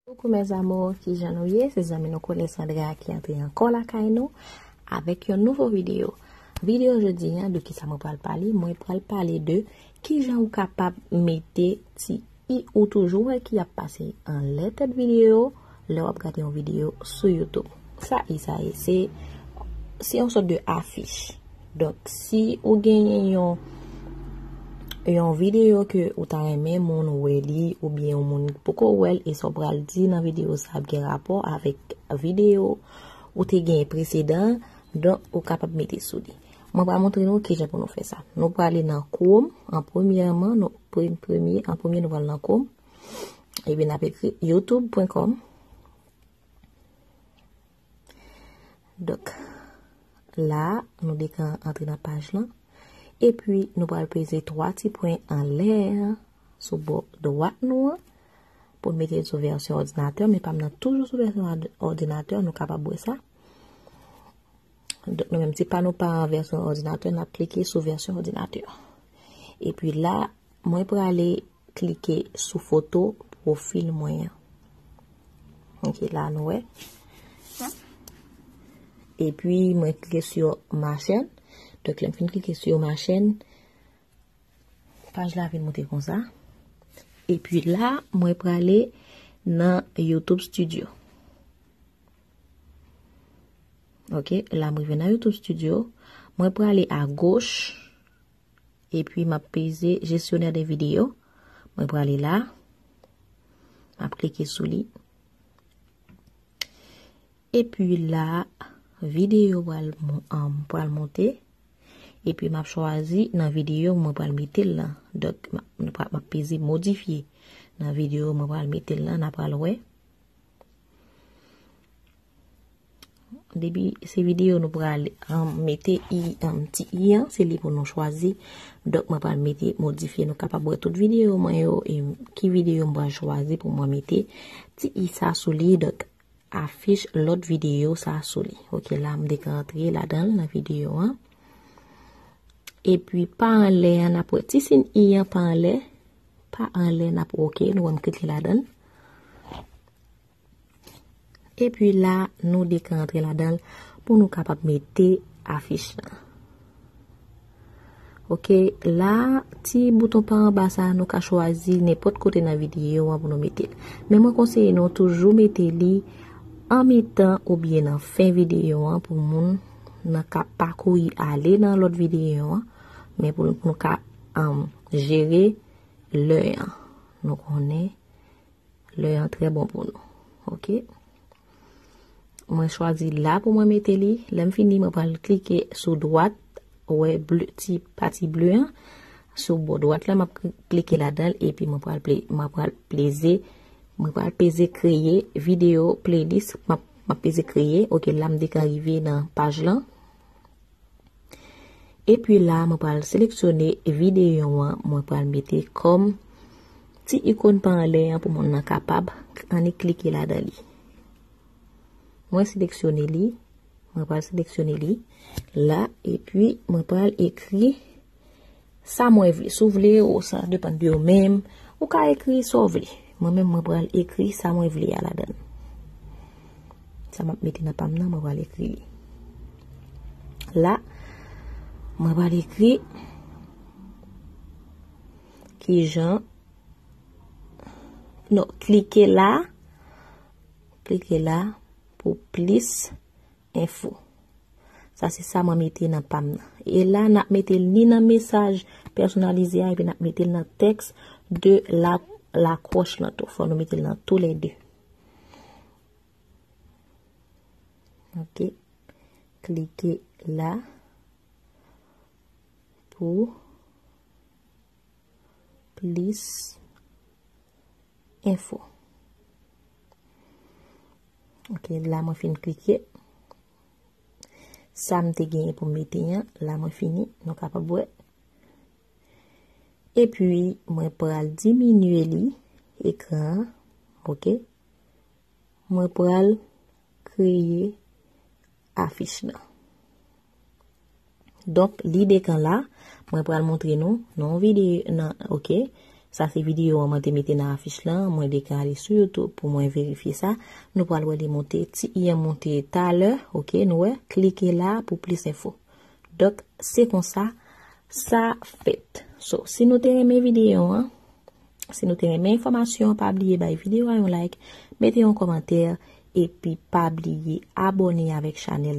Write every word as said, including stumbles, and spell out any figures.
Coucou mes amours, kijan nou ye? Se zanmi nou Kole Sandra ki antre ankò lakay nou avèk yon nouvo videyo. Videyo jodi a, de kisa mwen pral pale? Mwen pral pale de kijan ou kapab mete ti i ou toujou wè ki ap pase anlè tèt videyo lè w ap gade yon videyo sou YouTube. Sa i sa ye? Se, se yon sòt de afich. Donk, si ou genyen yon, yon videyo ke ou ta renmen moun wè li, oubyen yon moun poko wè l, e sa w pral di nan videyo sa ap gen rapò avèk videyo ou te genyen presedan, donk, ou kapab mete sou li. Mwen pral montre nou kijan pou nou fè sa. Nou prale nan Chrome, an premyèman, nou, pre-, premye, an premye, nou pral nan Chrome. Epi n ap ekri youtube pwen kòm. Donk, la, nou deja antre nan paj lan. Epi, nou pral peze twa ti pwen anlè an, sou bò dwat nou an, pou n mete l sou vèsyon òdinatè, men pa m nan toujou sou vèsyon òd-, òdinatè, nou kapab wè sa. Donk, nou menm, se pa nou pa an vèsyon òdinatè, n ap klike sou vèsyon òdinatè. Epi la, mwen prale klike sou foto pwofil mwen an. Ok, la nou wè. Epi, mwen klike sou ma chaîne. Donk, lè m fin klike sou ma chaîne, paj la vin monte konsa. Epi la, mwen prale nan YouTube Studio. Ok, la m rive nan YouTube Studio. Mwen prale agoch. Epi m ap peze gestionnaire de vidéo. Mwen prale la. M ap klike sou li. Epi la, videyo pral mon-, um, pral monte. Epi m ap chwazi nan videyo mwen pral mete l lan. Donk, m ap, m ap, m ap peze modifye. Nan videyo mwen pral mete l lan, n a pral wè. Depi se videyo nou pral, um, mete i, um, ti i an, se li pou nou chwazi. Donk, mwen pral mete modifye. Nou kapab wè tout videyo mwen yo, e ki videyo m pral chwazi pou mwen mete ti i sa sou li. Donk, afich lòt videyo sa sou li. Ok, la m deja antre ladan l nan videyo an. Epi pa anlè an, n ap wè ti siy i an pa anlè. Pa anlè, n ap ok, nou wè m klike ladan l. Epi la, nou deja antre ladan l pou nou kapab mete afich lan. Ok, la, ti bouton pa anba sa, nou ka chwazi nenpòt kote nan videyo an pou nou mete l. Men mwen konseye nou toujou mete li an mitan oubyen nan fen videyo an pou moun nan ka pakouri ale nan lòt videyo an, men pou, pou nou ka, um, jere lè an. Nou konnen lè an trè bon pou nou. Ok. Mwen chwazi la pou mwen mete li. Lè m fini, mwen pral klike sou dwat, ou wè ble, ti pati ble an. Sou bò dwat la, m ap kli-, klike ladan l, epi mwen pral ple-, mwen pral pleze, mwen pral peze kreye videyo playlist. M ap, m ap peze kreye. Ok, la m deja rive nan paj lan. Epi la, mwen pral seleksyone videyo an, mwen pral mete kòm ti ikòn pa anlè an pou moun nan kapab annik klike ladan li. Mwen seleksyone li, mwen pral seleksyone li la, epi mwen pral ekri sa mwen vle. Si w vle, ou sa depann de ou menm, ou ka ekri sa w vle. Mwen menm, mwen pral ekri sa mwen vle a ladan l. Sa m ap mete nan pa m nan, mwen pral ekri li. La, mwen pral ekri kijan, non, klike la, klike la pou plis enfo. Sa se sa mwen mete nan pa m nan. E la, n ap mete l ni nan mesaj pèsonalize a, epi n ap mete l nan tèks de la, lakwòch lan tou. Fò nou mete l nan toulède. Ok. Klike la pou plis enfo. Ok, la mwen fin klike. Sa m te genyen pou m mete an, la mwen fini, nou kapab wè. Epi, mwen pral diminye li, ekran an, ok. Mwen pral kreye afich lan. Donk, li deja la, mwen pral montre nou nan yon videyo, nan, ok, Sa se videyo an mwen te mete nan afich lan, mwen te ka ale sou YouTube pou mwen verifye sa. Nou pral wè li monte, ti i an monte talè, oke, nou wè, klike la pou plis enfo. Donk, se konsa, sa fèt. So, si nou te renmen videyo an, si nou te renmen enfòmasyon an, pa bliye bay videyo a yon like, mete yon kòmantè, epi pa bliye abòne avèk chanèl